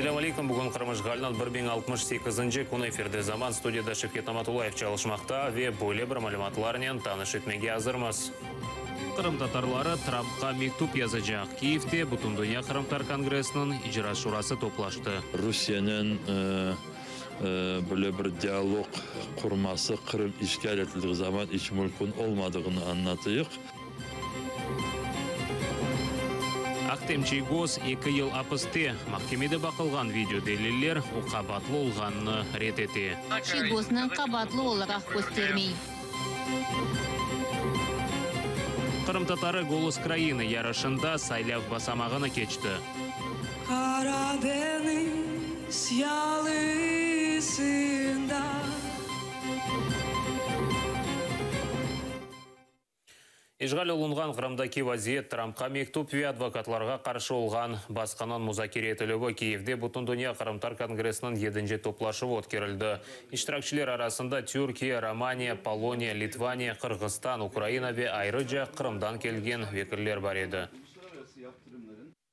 Selâm aleyküm, bugün Qırım işğaliniñ 1068-nci künü efirde Zaman, studiyada Şevket Namatullayev çalışmaqta ve böyle bir malümatlarnen tanış etmege azırmız. Qırımtatarları Trampqa mektüp yazacaq, Kiyevde Bütündünya qırımtatar kongressiniñ icra şurası toplaştı. Rusiyenen böyle bir dialog qurması Qırım işğal etildiği zaman iç mümkün olmadığını añlatıyıq. Ahtem Çiygoz eki yıl apiste, mahkemede baqılğan video deliller o qabaatlı olğanını red ete. Çiygoznı qabaatlı olaraq köstermey. Qırımtatarı Golos Krainı yarışında saylav basamağını keçti. Qara deñiz yalısında. İşğal olunğan Qırımdaki vaziyet, Trampqa mektüp ve advokatlarğa qarşı olğan basqınıñ muzakere etilüvi Kiyevde Bütündünya qırımtatar kongressiniñ yedinci toplaşuvı ötkerildi. İştirakçiler arasında Türkiye, Romaniya, Poloniya, Litvaniya, Qırğızstan, Ukraina ve ayrıca Qırımdan kelgen vekiller bar edi.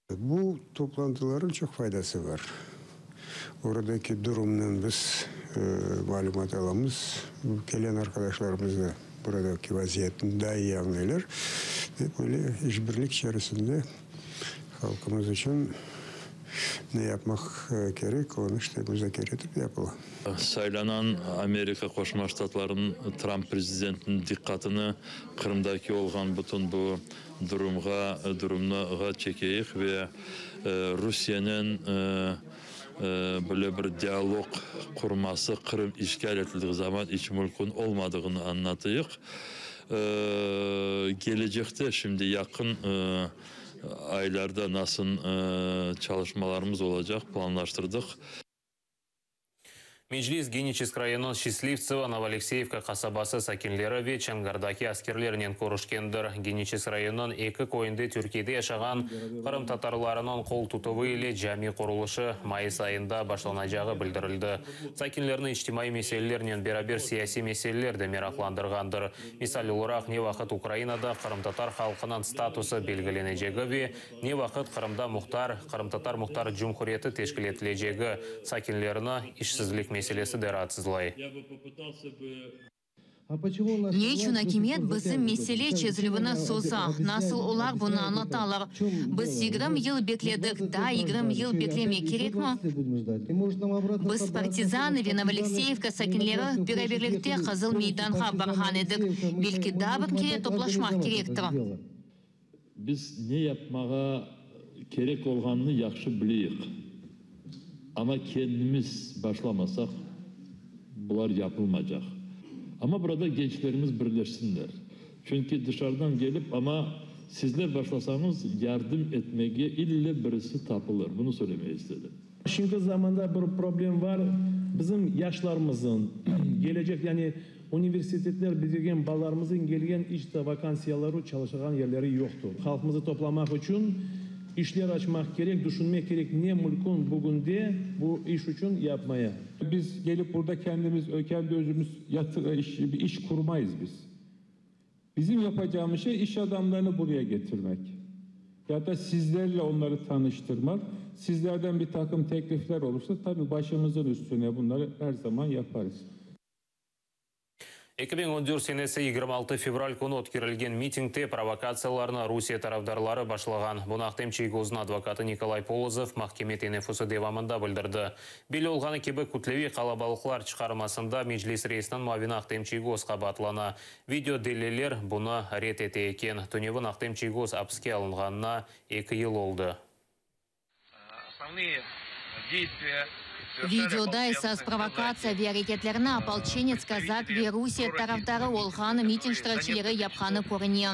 Bu toplantılarnıñ çoq faydası bar. Oradaki durumdan biz malümat alamız, kelen arqadaşlarımız da buradaki vaziyetni daa iyi añlaylar ve böyle işbirlik içerisinde halqımız içün ne yapmaq kerek, onı işte muzakere etip yapıla. Saylanan Amerika Qoşma Ştatlarınıñ Tramp prezidentiniñ diqqatını Qırımdaki olğan bütün bu durumğa durumnığa çekeyik ve Rusiyenen böyle bir dialog qurması Qırım işğal etildiği zaman iç mümkün olmadığını añlatıyıq. Kelecekte, şimdi yaqın aylarda nasıl çalışmalarımız olacaq planlaştırdıq. Meclis Geniçesk rayonınıñ Şçislivtsevo, Novoalekseyevka, qasabası sakinleri ve Çangardaki askerlernen körüşkendir. Geniçesk rayonınıñ eki köyünde Türkiyede yaşağan qırımtatarlarınıñ qol tutuvı ile cami qurulışı mayıs ayında başlanacağı bildirildi. Sakinlerni içtimaiy meselelernen beraber siyasiy meseleler de meraqlandırğandır. Misal olaraq, ne vaqıt Ukrainada qırımtatar halqınıñ statusı belgilenecegi ve Ne vaqıt Qırımda muhtar, Qırımtatar Muhtar Cumhuriyeti teşkil etilecegi, sakinlerini işsizlik meselesi de raatsızlay. Ne içün akimiyet bizim mesele çezilüvini soza? Nasıl olar bunı añlatalar? Biz 20 yıl bekledik, daa 20 yıl beklemek kerekmi? Biz, Partizanı ve Novoalekseyevka sakinleri, beraberlikte Qızıl meydanğa barğan edik, belki daa bir kere toplaşmaq kerektir. Biz ne yapmağa kerek olğanını yahşı bileyik, amma kendimiz başlamasaq, bular yapılmaycaq. Amma burada gençlerimiz birleşsinler, çünki dışarıdan kelip, amma sizler başlasañız, yardım etmege ille birisi tapılır, bunı söylemege istedim. Şimdiki zamanda bir problem bar, bizim yaşlarımızın, gelecek, yani universitetler bitirgen balalarımızın kelgen iç de vakansiyaları, çalışacağan yerleri yoqtur. Halqımızı toplamaq içün işler açmaq kerek, düşünmek kerek ne mülkün bugünde bu iş içün yapmaya. Biz gelip burada kendimiz, kendi özümüz yatır, iş, bir iş kurmayız biz. Bizim yapacağımız şey iş adamlarını buraya getirmek. Ya da sizlerle onları tanıştırmak. Sizlerden bir takım teklifler olursa tabii başımızın üstüne bunları her zaman yaparız. 2014 senesi 26 fevral künü ötkerilgen mitingde provokatsiyalarnı Rusiye tarafdarları başlağan. Bunı Ahtem Çiygoznıñ advokatı Nikolay Polozov mahkeme teneffüsi devamında bildirdi. Belli olğanı kibi, kütleviy qalabalıqlar çıqarmasında Meclis reisiniñ muavini Ahtem Çiygoz qabaatlana. Video deliller bunı red ete eken. Tünevin Ahtem Çiygoz apiske alınğanına eki yıl oldı. Videoda esas provokatsiya ve areketlerni opolçenets, kazak ve Rusiye tarafdarı olğan miting iştirakçileri yapqanı körüne.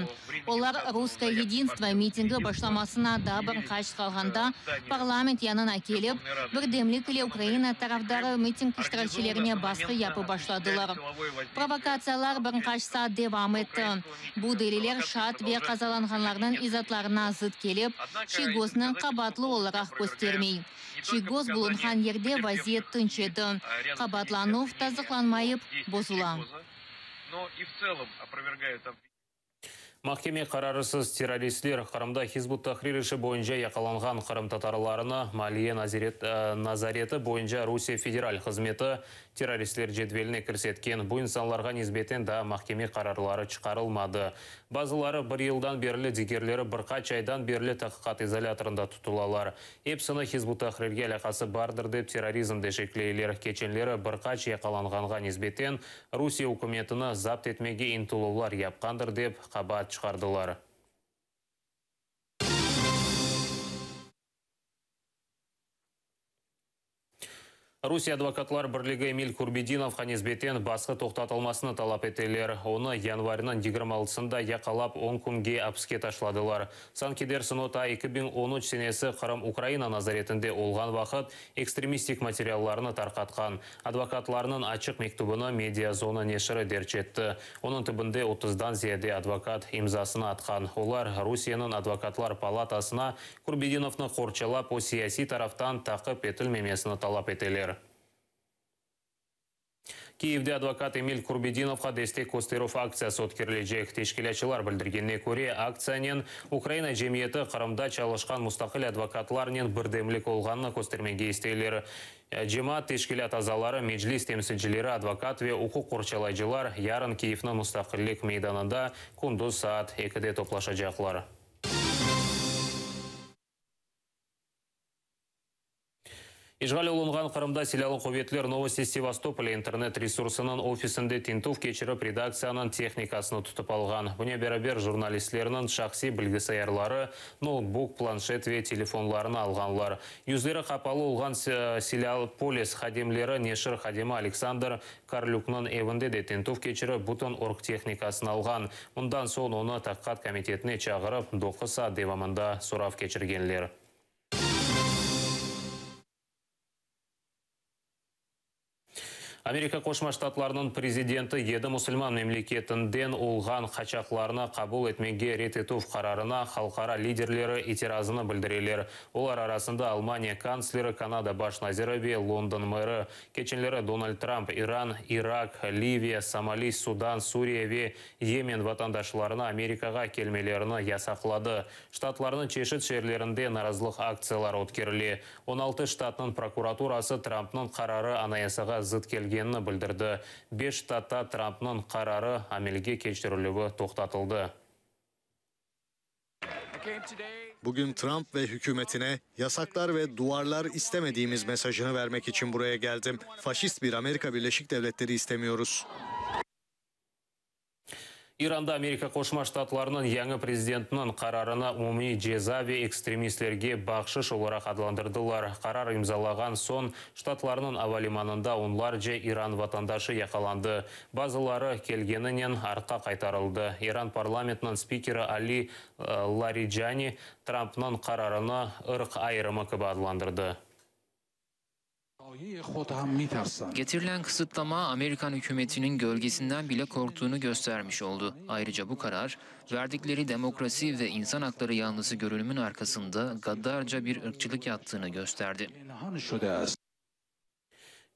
Olar Russkoye yedinstvo mitingi başlamasına daa bir qaç qalğanda parlament yanına kelip, birdemlik ile Ukraina tarafdarı miting iştirakçilerine basqı yapıp başladılar. Provokatsiyalar bir qaç saat devam etti. Bu deliller şaat ve qazalanğanlarnıñ izaatlarına zıt kelip, Çiygoznı qabaatlı olaraq köstermey. Çiygoz bulunğan yerde vaziyet tınç edi. Qabaatlanuv tasdıqlanmayıp, bozula. Mahkeme qararısız terroristler Qırımda Hizb ut-Tahrir işi boyunca yaqalanğan qırımtatarlarnı Maliye nazareti boyunca Rusiye Federal hızmeti terroristler cedveline kirsetken. Bu insanlarğa nisbeten daa mahkeme qararları çıqarılmadı. Bazıları bir yıldan berli, digerleri bir qaç aydan berli taqiqat izolâtorında tutulalar. Episini Hizb ut-Tahrirge alâqası bardır dep terrorizmde şekleyler. Keçenleri bir qaç yaqalanğanğa nisbeten Rusiye ükümetini zapt etmege ıntıluvlar yapqandır dep qabaat çıqardılar. Rusiye advokatlar birligi Emil Kurbedinovğa nisbeten basqı toqtatılmasını talap eteler. Onı yanvarniñ 26-sında yaqalap, on künge apiske taşladılar. Sanki dersiñ o ta 2013 senesi Qırım Ukraina nazaretinde olğan vaqıt ekstremistik materiallarnı tarqatqan. Advokatlarnıñ açıq mektübini Mediazona neşiri derc etti. Onıñ tübünde otuzdan ziyade advokat imzasını atqan. Olar Rusiyeniñ advokatlar palatasına Kurbedinovnı qorçalap, o siyasiy taraftan taqip etilmemesini talap eteler. Kiyevde advokat Emil Kurbedinovğa destek kösterüv aktsiyası ötkerilecek. Teşkilâtçılar bildirgenine köre, aktsiyanen Ukraina cemiyeti Qırımda çalışqan mustaqil advokatlarnen birdemlik olğanını köstermege isteyler. Cemaat teşkilât azaları, Meclis temsilcileri, advokat ve uquq qorçalayıcılar yarın Kiyevniñ Mustaqillik meydanında kündüz saat ekide toplaşacaqlar. İşğal olunğan Qırımda silâlı quvetler Novosti Sevastopolya internet resursınıñ ofisinde tintüv keçirip, redaktsiyanıñ tehnikasını tutıp alğan. Bunen beraber, jurnalistlerniñ şahsiy bilgisayarları, noutbuk, planşet ve telefonlarını alğanlar. Yüzleri qapalı olğan silâlı polis hadimleri neşir hadimi Aleksandr Karlükniñ evinde de tintüv keçirip, bütün orgtehnikasını alğan. Bundan soñ onı Taqiqat komitetine çağırıp, doquz saat devamında sorav keçirgenler. Amerika Qoşma Ştatlarınıñ prezidenti yedi musulman memleketinden olğan qaçaqlarnı qabul etmege red etüv qararına halqara liderleri itirazını bildireler. Olar arasında Almaniya kantsleri, Kanada baş naziri ve London meri. Keçenleri Donald Trump İran, İrak, Liviya, Somali, Sudan, Suriye ve Yemen vatandaşlarına Amerikağa kelmelerini yasaqladı. Ştatlarnıñ çeşit şeerlerinde narazılıq aktsiyaları ötkerile. 16 ştatnıñ prokuraturası Trumpnıñ qararı anayasağa zıt kelgenini bildirdi. Beş ştatta Trumpnıñ qararı amelge keçirilüvi toqtatıldı. Bugün Trump ve hükümetine yasaklar ve duvarlar istemediğimiz mesajını vermek için buraya geldim. Faşist bir Amerika Birleşik Devletleri istemiyoruz. İranda Amerika Qoşma Ştatlarınıñ yañı prezidentiniñ qararını umumiy ceza ve ekstremistlerge bahşış olaraq adlandırdılar. Qarar imzalağan soñ Ştatlarnıñ ava limanında onlarca İran vatandaşı yaqalandı. Bazıları kelgeninen artqa qaytarıldı. İran parlamentiniñ spikeri Ali Laricani Trumpnıñ qararını ırq ayırımı kibi adlandırdı. Getirilen kısıtlama Amerikan hükümetinin gölgesinden bile korktuğunu göstermiş oldu. Ayrıca bu karar verdikleri demokrasi ve insan hakları yanlısı görünümün arkasında gaddarca bir ırkçılık yattığını gösterdi.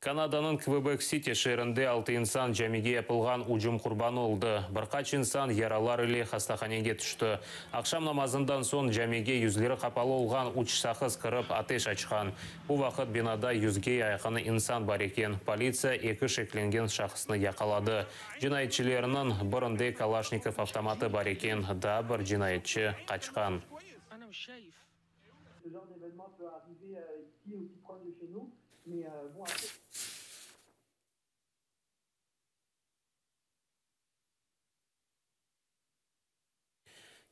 Kanadanıñ Kvebek-Siti şeerinde altı insan camige yapılğan ücüm qurbanı oldı. Bir qaç insan yaralar ile hastahanege tüşti. Aqşam namazından soñ camige yüzleri qapalı olğan üç şahıs kirip ateş açqan. Bu vaqıt binada yüzge yaqın insan bar eken. Politsiya eki şeklengen şahısnı yaqaladı. Cinayetçilerniñ birinde Kalaşnikov avtomatı bar eken, daa bir cinayetçi qaçqan.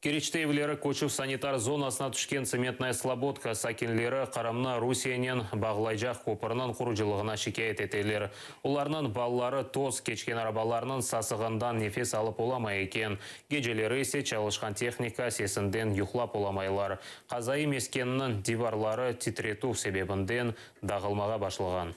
Keriçte evleri köçüv sanitar zonasına tüşken Tsementnaya Slobodka sakinleri Qırımnı Rusiyenen bağlaycaq köpürniñ qurucılığına şikâyet eteler. Olarnıñ balaları toz keçken arabalarnıñ sasığından nefes alıp olamay eken, geceleri ise çalışqan tehnika sesinden yuqlap olamaylar. Qazaiy meskenniñ divarları titretüv sebebinden dağılmağa başlağan.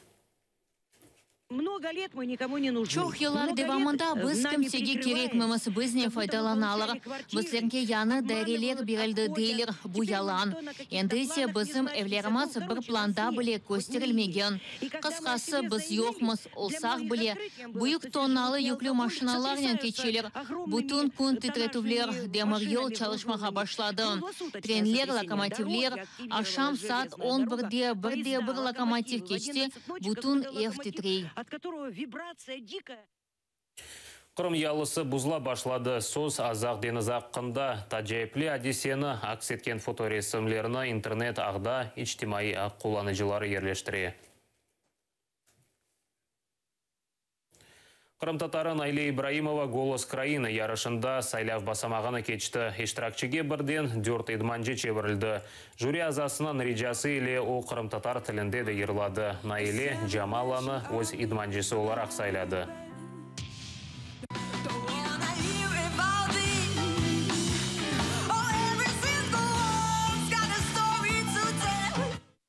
Çoq yıllar devamında biz kimsege kerekmemiz, biznen faydalanalar. Bizlerge yañı daireler berildi deyler, bu yalan. Endi ise bizim evlerimiz bir planda bile kösterilmegen. Qısqası, biz yoqmız, olsaq bile, büyük tonnalı yüklü maşinalarnen keçeler, bütün kün titretüvler, demiryol çalışmağa başladı, trenler, lokomotivler, aqşam saat on birde bir de bir lokomotiv keçse, bütün ev titrey. Qırım yalısı buzlap başladı. Söz Azaq deñizi aqqında. Tacaipli adiseni aks etken fotoresimlerni internet ağda içtimaiy ağ qullanıcıları yerleştire. Qırımtatarı Naile İbraimova Golos Krainı yarışında saylav basamağını keçti. İştirakçige birden dört idmancı çevirildi. Jüri azasınıñ ricası ile o qırımtatar tilinde de yırladı. Naile, Camalanı öz idmancısı olaraq sayladı.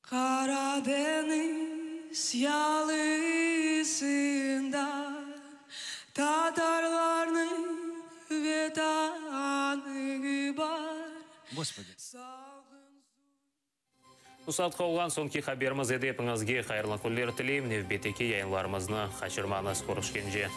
Qara deñiz yalısında tatarlarnıñ Vetanı bar. Bu saatqa olğan soñki haberimiz edi. Epiñizge hayırlı künler tileyim. Nevbetteki yayınlarımıznı qaçırmañız. Körüşkence.